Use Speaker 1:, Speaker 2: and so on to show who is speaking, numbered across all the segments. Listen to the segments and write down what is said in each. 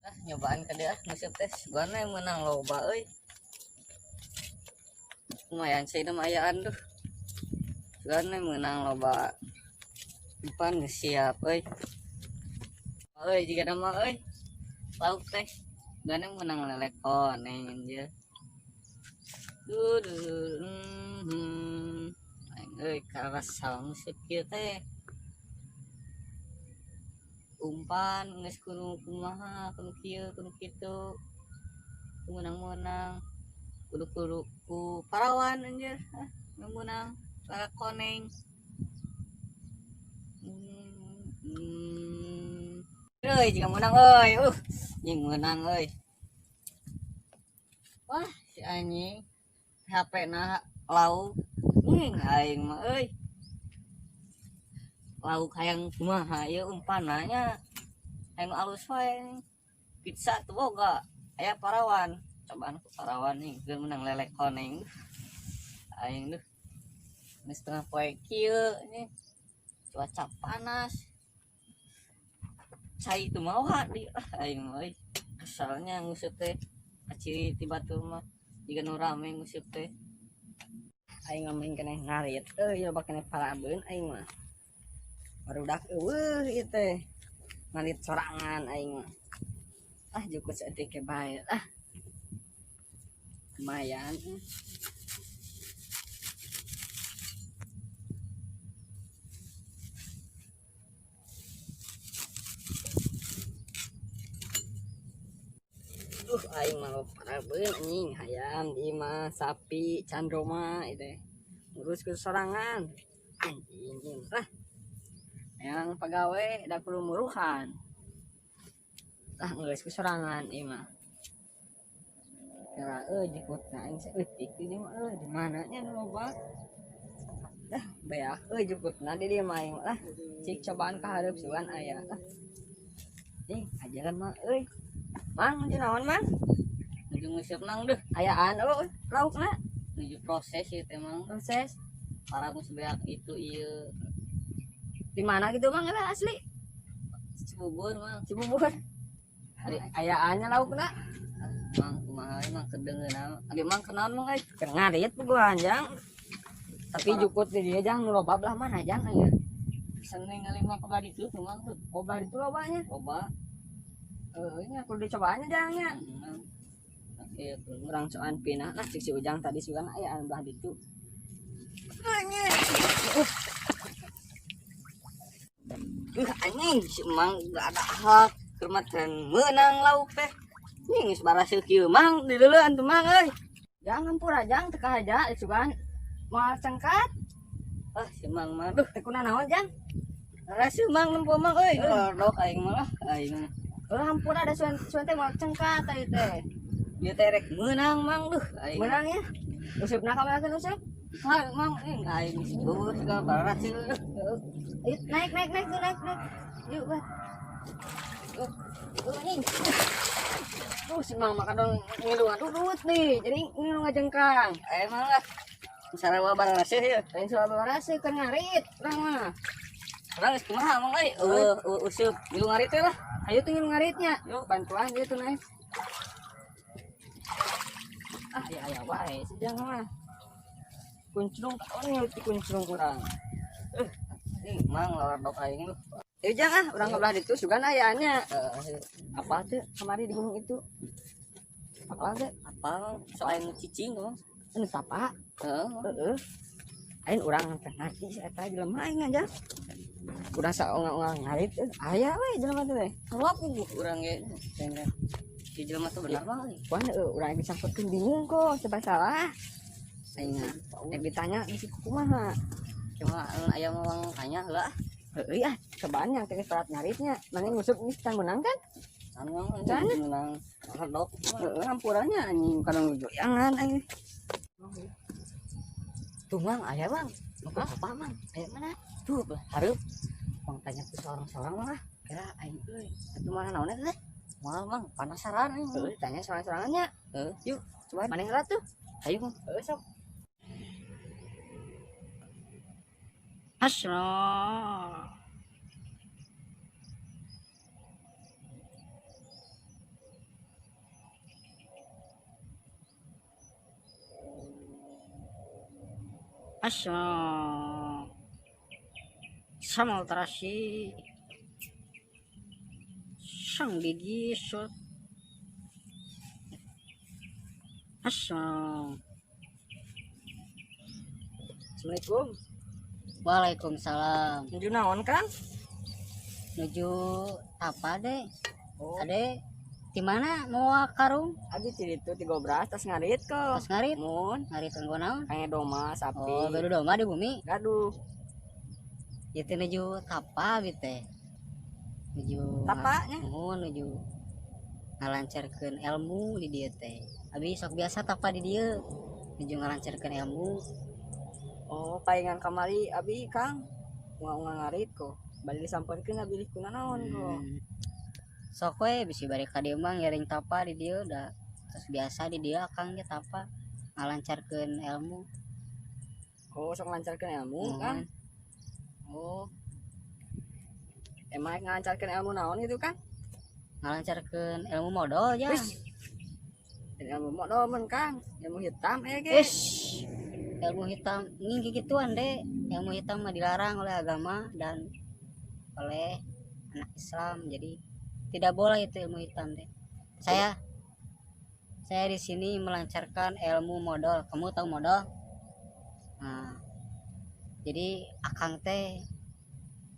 Speaker 1: Ah, nyobaan ka dia nguseup teh gua menang loba euy. Lumayan sih mah ayaan tuh. Gua menang loba. Umpan geus siap euy. Euy jiga nama euy. Lauk teh. Gua menang lele koneng anjir. Duh, duh, Aing euy karasal nguseup kieu teh. Umpan geus kudu kumaha, kudu kieu, kudu kitu. Menang-menang. Kudu-kudu ku parawan anjir. Ah, menang lele koneng. Euy, jiga menang euy. Nying menang euy. Wah, si anjing. HP na lauk. Nying aing mah euy. Lauk hayang kumaha ieu umpanna nya. Hayang alus wae. Pizza teu boga. Aya parawan. Cobaan ku parawan nih, geus menang lele koneng. Aing duh. Geus tengah poe kieu nih. Cuaca panas. Cai teu mawa di aing mah euy. Keselnya nguseup teh. Aciri ti batur mah jiga nu rame nguseup teh.
Speaker 2: Aing ngomong keneh ngarit euy loba keneh parabeun aing mah. Barudak eueuh ieu teh. Ngarit sorangan aing mah. Ah jukut saeutik ke bae ah. Lumayan. Aing mah loba parabeun anjing, hayam di imah, sapi, candroma ieu teh. Ngurus ke sorangan. Anjing lah. Yang pagawe da kudu muruhan. Lah geus ku sorangan ieu mah. Kira euy jukutna aing saeutik di dieu mah euy, di mana nya nu loba. Lah beak euy jukutna di dieu mah aing lah. Cik cobaan ka hareup sugan aya lah. Ih, ajaran mah euy. Mang, nuju naon, Mang?
Speaker 1: Nuju nguseup nang deuh.
Speaker 2: Ayaan euy, laukna.
Speaker 1: Nuju proses ieu teh, Mang.
Speaker 2: Proses.
Speaker 1: Para geus beak itu ieu.
Speaker 2: Di mana gitu, Mang, lah asli?
Speaker 1: Cibubur, Mang.
Speaker 2: Cibubur. Ayaannya laukna.
Speaker 1: Mang, kumaha emang kedengeun. Abi Mang kenaon, Mang euy?
Speaker 2: Keur ngarit puguhan, Jang. Tapi jukut di dia, Jang, nu loba belah mana, Jang, aya?
Speaker 1: Seneng ngalima ke belah ditu, tuh, Mang, tuh.
Speaker 2: Oh, belah ditu lobanya?
Speaker 1: Loba.
Speaker 2: Heeh, nya kudu dicobaannya, Jang, nya.
Speaker 1: Iya, tuh.
Speaker 2: Urang soan pinah lah cik si Ujang tadi sugan aya anu belah ditu.
Speaker 1: Anjing si Mang gak ada hak keur mah teu meunang lauk teh. Nih geus baraseuh kieu Mang dileuleun tuh Mang euy.
Speaker 2: Jangan hampura Jang teu kahaja sugan moal cengkat.
Speaker 1: Ah si Mang mah duh
Speaker 2: teu kuna naon Jang.
Speaker 1: Raseuh Mang nempo Mang euy. Rodok aing mah lah aing.
Speaker 2: Heuh hampura da sugan sugan teh moal cengkat tadi teh.
Speaker 1: Ieu teh rek meunang Mang duh aing.
Speaker 2: Meunang ya. Usupna ka mana usup?
Speaker 1: Mang Mang aing aing geus eueuh segala baraseuh.
Speaker 2: Heeh. Ayo naik naik naik tuh naik naik. Yuk, Bah. Anjing. Si Mang makan dong ngilu ngadudut nih. Jadi ngilu ngajengkang.
Speaker 1: Emang lah. Sarawa baraseuh ya.
Speaker 2: Lain soal baraseuh kan ngarit urang mah.
Speaker 1: Urang geus kumaha Mang euy? Eueuh useup ngilu ngarit teh lah.
Speaker 2: Ayo tuh ngilu ngaritnya.
Speaker 1: Yuk
Speaker 2: bantuan dia tuh naik. Ah ya ya wae si Jang mah. Kunclung oh ngilu ti kunclung kurang.
Speaker 1: Ih, Mang laladok aing lu.
Speaker 2: Jang ah, urang belah ditu sugan ayaannya.
Speaker 1: Apa
Speaker 2: tuh kemari di gunung itu? Apa tuh?
Speaker 1: Apa? Soal nu cicing, Mang.
Speaker 2: Anu tapa?
Speaker 1: Heeh.
Speaker 2: Heeh. Aing urang teh ngerti si eta jelema aing aja. Urang saonga-onga ngarit aya we jelema teh.
Speaker 1: Apa urang ge? Si jelema tuh benar Bang.
Speaker 2: Wah, heuh, urang disangkutkeun bingung kok, serba salah.
Speaker 1: Aing
Speaker 2: rek ditanya di situ kumaha.
Speaker 1: Cuma aya mah tanya heula.
Speaker 2: Heueuh ah, cobaan yang teh berat ngaritnya. Mana nguseup geus can meunang kan?
Speaker 1: Can meunang,
Speaker 2: Can.
Speaker 1: meunang. Rodok.
Speaker 2: Heeh, hampurannya anjing kadang goyangan aing.
Speaker 1: Tuh Mang, aya Mang. Apa apa Mang?
Speaker 2: Aya mana?
Speaker 1: Tuh, hareup. Mang tanya ke seorang-seorang mah.
Speaker 2: Kira aing euy, atuh mana naon teh?
Speaker 1: Moal Mang, penasaran aing.
Speaker 2: Heueuh, tanya seorang-sorangannya.
Speaker 1: Heueuh,
Speaker 2: yuk, coba mana heula tuh?
Speaker 1: Ayo Mang.
Speaker 2: Heueuh sok.
Speaker 1: Asra.
Speaker 2: Asya. Samal terasi. Sang gigi sot. Asya. Assalamualaikum.
Speaker 1: Waalaikumsalam.
Speaker 2: Nuju naon, Kang?
Speaker 1: Nuju apa, Dek?
Speaker 2: Oh.
Speaker 1: Ade, di mana mau karung?
Speaker 2: Abi ti ditu ti gobras tas ngarit kok.
Speaker 1: Tas ngarit?
Speaker 2: Mun.
Speaker 1: Ngarit kanggo naon?
Speaker 2: Kangge domba, sapi.
Speaker 1: Oh, gaduh domba di bumi?
Speaker 2: Gaduh.
Speaker 1: Ieu teh nuju tapa abi teh. Nuju
Speaker 2: Tapa nya?
Speaker 1: Muhun nuju ngalancarkeun ilmu di dieu teh. Abi sok biasa tapa di dieu. Nuju ngalancarkeun ilmu.
Speaker 2: Oh, paingan kamari abi Kang. Unga-unga ngarit kok. Bari disamperkeun abi kuna naon kok.
Speaker 1: Sok we bisi bari ka dieu mah ngiring tapa di dieu da. Terus biasa di dieu Akang ge tapa ngalancarkeun ilmu.
Speaker 2: Oh, sok ngalancarkeun ilmu, Kang. Oh. Emang ngalancarkeun ilmu naon gitu, Kang?
Speaker 1: Ngalancarkeun ilmu modal ya.
Speaker 2: Wis. Ilmu modal men, Kang. Ilmu hitam aya ge.
Speaker 1: Ish. Ilmu hitam ini gituan deh. Ilmu hitam mah dilarang oleh agama dan oleh anak Islam. Jadi tidak boleh itu ilmu hitam deh. Saya di sini melancarkan ilmu modal. Kamu tahu modal? Nah, jadi akang teh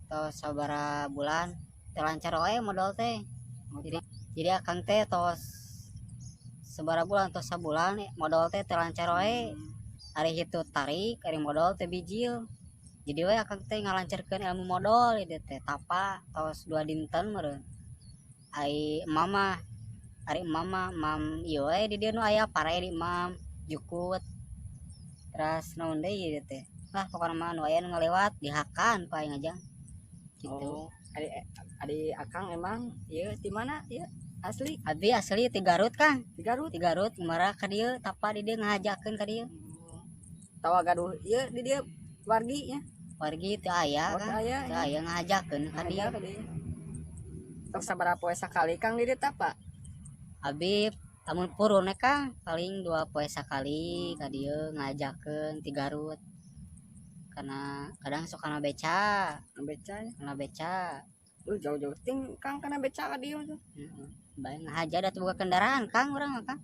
Speaker 1: tos sabaraha bulan terlancar wae modal teh. Jadi akang teh tos sabaraha bulan tos sabulan modal teh terlancar wae. Ari hitu tarik, ari modal teh bijil. Jadi we akang teh ngalancarkeun ilmu modal ieu teh tapa tos 2 dinten meureun. Ai mama, ari mama mam ieu we di dieu nu aya pare di mam jukut. Terus naon deui ieu teh? Lah pokona mah nu aya nu ngalewat dihakan pa aing aja. Gitu.
Speaker 2: Oh, ari akang emang ieu di mana ieu asli?
Speaker 1: Abi asli ti Garut, Kang.
Speaker 2: Ti Garut.
Speaker 1: Ti Garut ngumara ka dieu tapa di dieu ngahajakeun ka dieu.
Speaker 2: Tawa gaduh ieu di dieu wargi nya.
Speaker 1: Wargi teu aya,
Speaker 2: Oh, teu
Speaker 1: Kang.
Speaker 2: aya,
Speaker 1: Teu aya ngahajakeun ka dieu.
Speaker 2: Ngahaja ka dieu. Tos sabaraha poe sakali Kang di dieu tapa?
Speaker 1: Abi lamun purun Kang paling 2 poe sakali ka dieu ngajakeun ti Garut. Karena kadang sok kana beca.
Speaker 2: Kana beca nya.
Speaker 1: Kana beca.
Speaker 2: Jauh-jauh ting Kang kana beca ka dieu tuh.
Speaker 1: Heeh. Bae ngahaja da teu boga kendaraan Kang urang mah Kang.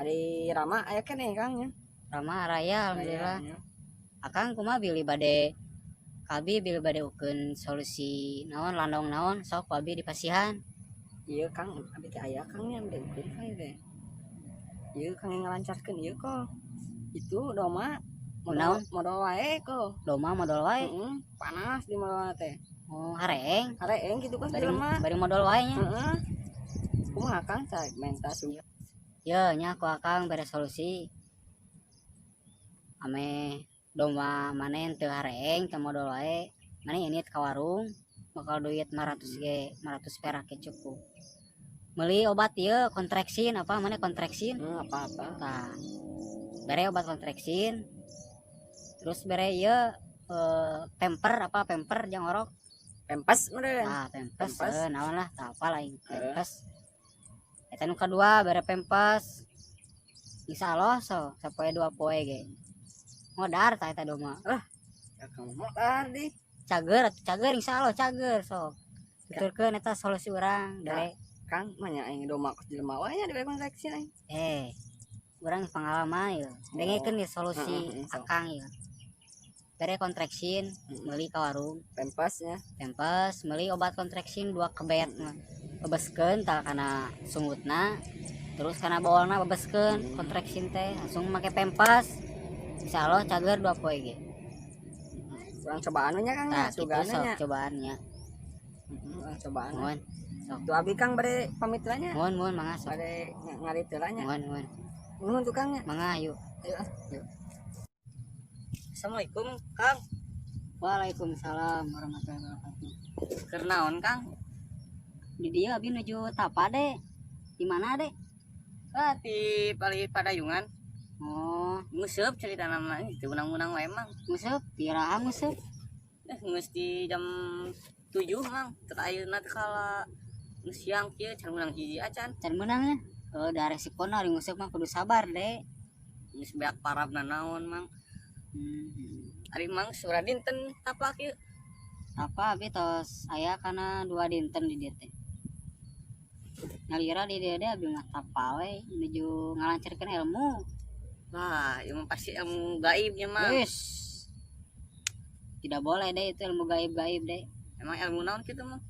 Speaker 2: Ari Rama aya keneh Kang nya.
Speaker 1: Rama raya alhamdulillah.
Speaker 2: Raya, nya.
Speaker 1: Akang kumaha bilih bade kabi bilih bade ukeun solusi naon landong naon sok ku abi dipasihan.
Speaker 2: Ieu Kang abi teh aya Kang nya bade ukeun Kang teh. Ieu Kang ngalancarkeun ieu kok. Itu doma
Speaker 1: Naon?
Speaker 2: modal wae kok.
Speaker 1: Doma modal wae.
Speaker 2: Heeh, panas di modal teh.
Speaker 1: Oh, hareeng.
Speaker 2: Hareeng kitu kan
Speaker 1: Bari
Speaker 2: jelema.
Speaker 1: bari modal wae nya.
Speaker 2: Heeh. Kumaha Kang cai menta su.
Speaker 1: Ye nya ku Akang bere solusi. Ame domba maneh teu hareeng teu modal wae, maneh indit ka warung bakal duit 500 ge, 500 perak ge cukup. Meuli obat ieu kontreksin apa maneh kontreksin?
Speaker 2: Apa-apa.
Speaker 1: Tah. Bere obat kontreksin. Terus bere ieu pemper apa pemper jang orok?
Speaker 2: Pempes meureun.
Speaker 1: Tah, pempes,
Speaker 2: Pempes.
Speaker 1: Naon lah, tah apa lain
Speaker 2: Heeh.
Speaker 1: pempes. Eta nu kadua bere pempes. Insyaallah so sapoe 2 poe ge. Modar tah eta domba.
Speaker 2: Lah, ya kamu modar di.
Speaker 1: Cager atuh cager insyaallah cager sok. Tuturkeun eta solusi urang
Speaker 2: Ya.
Speaker 1: bere.
Speaker 2: Kang mah nya aing domba kos jelema wae nya dibere kontreksi aing.
Speaker 1: Urang pengalaman ieu. Dengekeun ieu solusi
Speaker 2: Heeh, heeh, sok.
Speaker 1: Akang ieu. Bere kontreksin,
Speaker 2: Heeh.
Speaker 1: meuli ka warung.
Speaker 2: Pempes nya.
Speaker 1: Pempes, meuli obat kontreksin 2 kebet mah. Bebeskeun tah kana sungutna, terus kana bolna bebeskeun kontreksin teh langsung make pempes. Insyaallah cager 2 poe ge.
Speaker 2: Urang cobaan nya Kang nya,
Speaker 1: Tah, kitu
Speaker 2: sugan
Speaker 1: sok
Speaker 2: nya.
Speaker 1: cobaannya.
Speaker 2: Heeh, urang cobaan.
Speaker 1: Mohon. Sok.
Speaker 2: Tuh abi Kang bade pamit lah nya.
Speaker 1: Mohon, mohon mangga sok.
Speaker 2: Bade ngarit heula nya.
Speaker 1: Mohon, mohon.
Speaker 2: Nuhun tuh Kang nya.
Speaker 1: Mangga ayo.
Speaker 2: Ayo, ah.
Speaker 1: Yuk.
Speaker 2: Assalamualaikum Kang.
Speaker 1: Waalaikumsalam warahmatullahi wabarakatuh.
Speaker 2: Keur naon Kang?
Speaker 1: Di dieu abi nuju tapa deh. Di mana deh?
Speaker 2: Ah, di Pali Padayungan.
Speaker 1: Oh,
Speaker 2: nguseup cerita nama itu menang-menang wae mang.
Speaker 1: Nguseup, tiraha nguseup.
Speaker 2: Geus di jam 7 mang. Teu ayeuna teh kala geus siang kieu can meunang hiji acan.
Speaker 1: Can meunang nya. Oh, da resikona ari nguseup mah kudu sabar deh.
Speaker 2: Geus beak parabna naon mang.
Speaker 1: Ari Mang sabaraha dinten tapak ieu?
Speaker 3: Tapa abi tos aya kana 2 dinten di dieu teh. Nyalira di dieu teh abi mah tapa we menuju ngalancarkeun ilmu.
Speaker 1: Wah, ieu mah pasti ilmu gaib nya Mang.
Speaker 3: Wis. Tidak boleh deh itu ilmu gaib-gaib deh.
Speaker 1: Emang ilmu naon kitu Mang?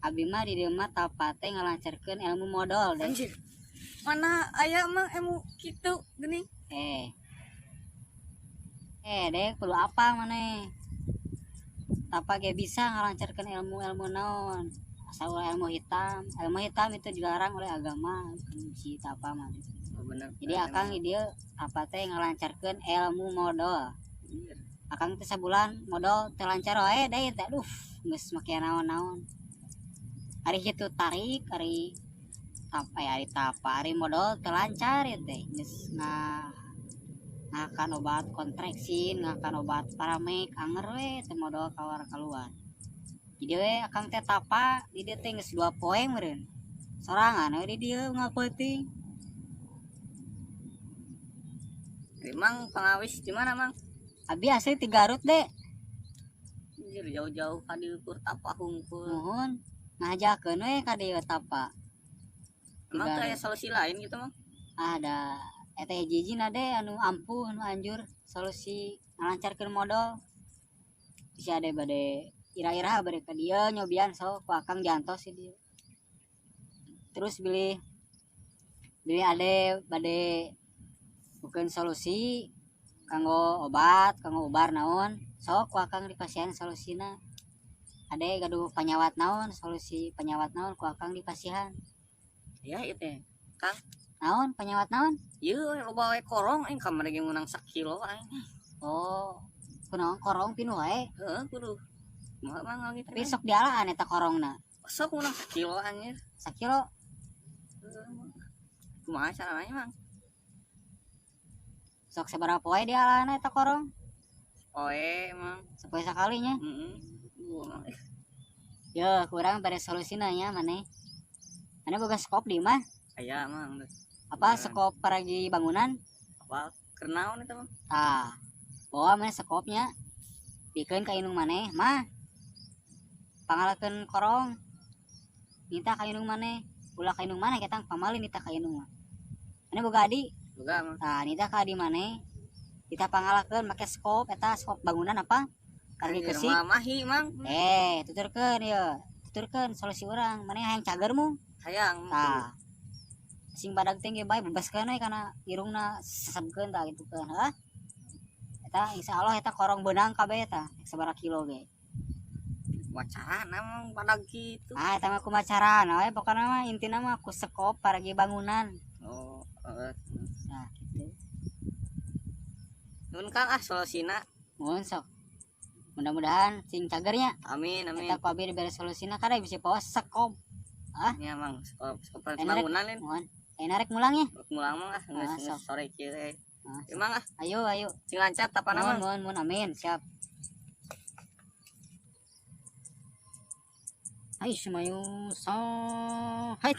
Speaker 3: Abi mah di dieu mah tapa teh ngalancarkeun ilmu modal deh.
Speaker 1: Anjir. Mana aya mah ilmu kitu geuning?
Speaker 3: Deh kudu apa maneh? Tapa ge bisa ngalancarkeun ilmu-ilmu naon? Asal ulah ilmu hitam. Ilmu hitam itu dilarang oleh agama si tapa mah.
Speaker 1: Oh, bener.
Speaker 3: Jadi akang di dieu tapa teh ngalancarkeun ilmu modal.
Speaker 1: Anjir.
Speaker 3: Akang teh sabulan modal teu lancar wae deh teh. Aduh, geus make naon-naon. Ari kitu tarik, ari tapa ya, ari tapa, ari modal teu lancar ieu teh. Geus ngakan obat kontreksin, ngakan obat paramek, anger we teh modal kawar keluar. Jadi we akang teh tapa di dieu teh geus 2 poe meureun. Sorangan we di dieu ngapeuting.
Speaker 1: Emang pangawis di mana, Mang?
Speaker 3: Abi asli ti Garut, Dek.
Speaker 1: Anjir, jauh-jauh ka dieu kur tapa hungkul.
Speaker 3: Nuhun. Ngajakeun we ka dieu tapa.
Speaker 1: Emang teh
Speaker 3: Garut.
Speaker 1: aya solusi lain gitu, Mang?
Speaker 3: Ada. Eta hiji-hijina deh anu ampuh anu anjur solusi ngalancarkeun modal. Bisa ade bade ira-ira bade ka dieu nyobian sok ku akang jantos si dieu. Terus bilih ade bade bukeun solusi kanggo obat, kanggo ubar naon, sok ku akang dipasihan solusina. Ade gaduh panyawat naon, solusi panyawat naon ku akang dipasihan.
Speaker 1: Ya ieu teh, Kang.
Speaker 3: Naon panyawat naon?
Speaker 1: Ieu loba we korong aing kamari ge meunang sakilo aing.
Speaker 3: Oh, kunaon korong pinuh wae?
Speaker 1: Heeh, kudu. Kumaha mang gitu.
Speaker 3: Tapi sok dialaan eta korongna.
Speaker 1: Sok meunang sakilo anjir.
Speaker 3: Sakilo?
Speaker 1: Heeh. Kumaha carana mang?
Speaker 3: Sok sabaraha poe dialaan eta korong?
Speaker 1: Poe mang.
Speaker 3: Sapoe sakalinya?
Speaker 1: Heeh. Gua mang.
Speaker 3: Yo, kurang pada solusina nya maneh. Maneh boga skop di mah?
Speaker 1: Aya mang.
Speaker 3: Apa
Speaker 1: Nah.
Speaker 3: skop paragi bangunan?
Speaker 1: Apa keur naon eta, Mang?
Speaker 3: Tah, bawa maneh skopnya. Bikeun ka indung maneh, mah. Pangalakeun korong. Minta ka indung maneh, ulah ka indung maneh ketang pamali nita ka indung mah. Maneh boga adi?
Speaker 1: Boga, Mang.
Speaker 3: Tah, nita ka adi maneh. Kita pangalakeun make skop eta skop bangunan apa? Paragi
Speaker 1: Anjir,
Speaker 3: kesik.
Speaker 1: mah mahi, Mang.
Speaker 3: Tuturkeun ieu. Tuturkeun solusi urang. Maneh hayang cager mung?
Speaker 1: Hayang.
Speaker 3: Tah. Sing badag teh ge bae bebaskeun we kana irungna sesebkeun tah kitu keun, heuh. Eta insyaallah eta korong beunang kabeh eta, sabaraha kilo ge.
Speaker 1: Kumacarana mang badag kitu.
Speaker 3: Ah, eta mah kumacarana we pokona mah intina mah ku sekop paragi bangunan.
Speaker 1: Oh, heeh.
Speaker 3: Nah, kitu.
Speaker 1: Nuhun Kang ah solusina.
Speaker 3: Nuhun sok. Mudah-mudahan sing cagernya.
Speaker 1: Amin, amin.
Speaker 3: Eta ku abi dibere solusina kada bisa bawa sekop. Ah?
Speaker 1: Nya mang, sekop, sekop
Speaker 3: Enak rek.
Speaker 1: bangunan lain.
Speaker 3: Nuhun. Enak rek mulang ya?
Speaker 1: Rek mulang mah ah, geus
Speaker 3: Ah,
Speaker 1: geus
Speaker 3: sok.
Speaker 1: sore kieu eh.
Speaker 3: Ah, sok.
Speaker 1: Emang ah.
Speaker 3: Ayo, ayo.
Speaker 1: Sing lancar tapana
Speaker 3: Nuhun,
Speaker 1: mah.
Speaker 3: nuhun, nuhun, amin, siap. Ayo semayu so. Hai.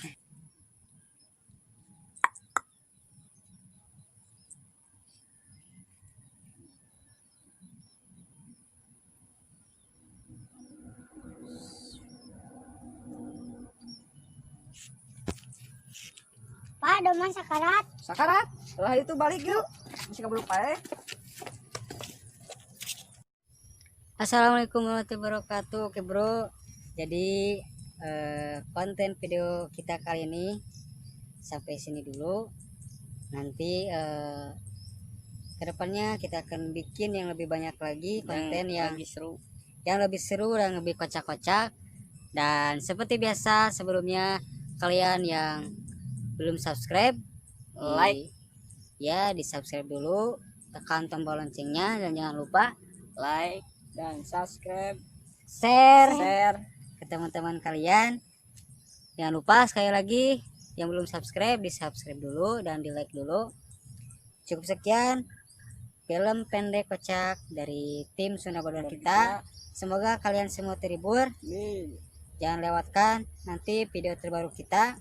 Speaker 4: Pak, domang sakarat.
Speaker 2: Sakarat? Lah itu balik yuk. Masih keburu pae.
Speaker 3: Assalamualaikum warahmatullahi wabarakatuh. Oke bro, jadi konten video kita kali ini sampai sini dulu. Nanti kedepannya kita akan bikin yang lebih banyak lagi,
Speaker 1: Yang
Speaker 3: konten
Speaker 1: lebih seru.
Speaker 3: yang lebih seru dan lebih kocak-kocak. Dan seperti biasa sebelumnya, kalian yang belum subscribe,
Speaker 1: like
Speaker 3: ya, di subscribe dulu, tekan tombol loncengnya, dan jangan lupa
Speaker 1: like
Speaker 2: dan subscribe,
Speaker 3: share,
Speaker 2: share
Speaker 3: ke teman-teman kalian. Jangan lupa sekali lagi yang belum subscribe, di subscribe dulu dan di like dulu. Cukup sekian film pendek kocak dari tim Sunda Bodor kita. Semoga kalian semua terhibur.
Speaker 2: Amin.
Speaker 3: Jangan lewatkan nanti video terbaru kita.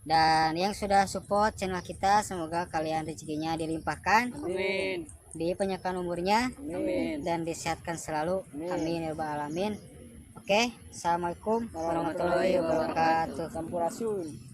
Speaker 3: Dan yang sudah support channel kita, semoga kalian rezekinya dilimpahkan.
Speaker 1: Amin.
Speaker 3: Dipanjangkan umurnya
Speaker 2: Amin.
Speaker 3: Dan disehatkan selalu.
Speaker 2: Amin.
Speaker 3: Amin ya rabbal alamin. Oke, assalamualaikum warahmatullahi wabarakatuh.
Speaker 2: Sampurasun.